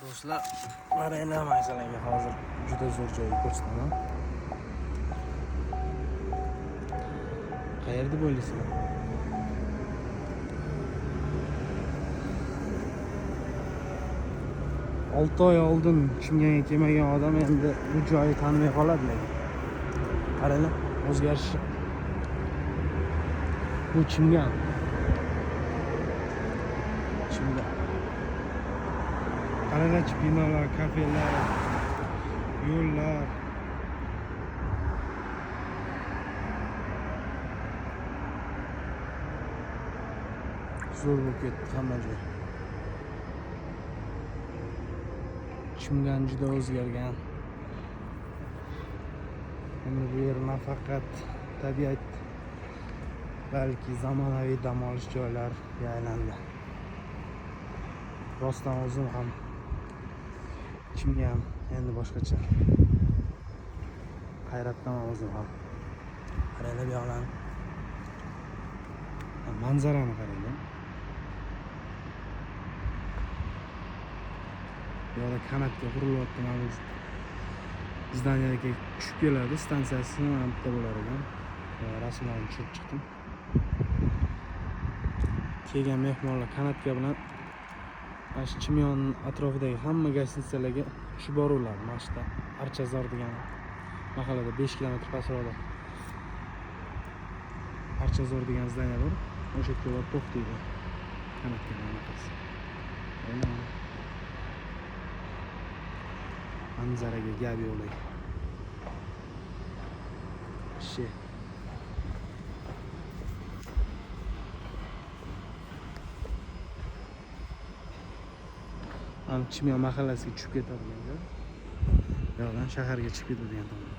Do'stlar, qaranglar, man sizlarga hozir juda zo'r joyni ko'rsataman. Qayerda deb o'ylaysizlar? 6 oy oldin Chimganga kelmagan odam endi bu joyni tanimay qoladi lekin. Qaranglar, o'zgarishi. Bu Chimgan. Chimgan. Qaranglarchi, binolar, kafelar, yo'llar. Zo'r bo'lib ketdi hamma joy. Chimgan juda o'zgargan. Endi bu yer nafaqat tabiat, balki zamonaviy dam olish joylariga aylandi. Rostdan o'zim ham Chimgan endi boshqacha. Hayratdaman o'zim ham. Qaranglar bu yoqlarni. Manzarani qaranglar. Bu yoqda kanatga qurilyapti, mana bu здания ga tushib keladi, stansiyasi mana bitta bo'lar ekan. Rasmlarni tushirib chiqdim. Kelgan mehmonlar канатка bilan mana shu Chimyon atrofidagi hamma гостиница larga tushib boraveradi. Mana shu yerda Archazor degan mahallada 5 kilometr pastroqda Archazor degan здание bor. O'sha yerga borib to'xtaydi. Канатка anaqasi. Endi mana manzaraga gap yo'q lekin. Вообще. Mana Chimyon mahallasiga tushib ketadigan joy. Bu yoqdan shaharga chiqib ketadigan tomon.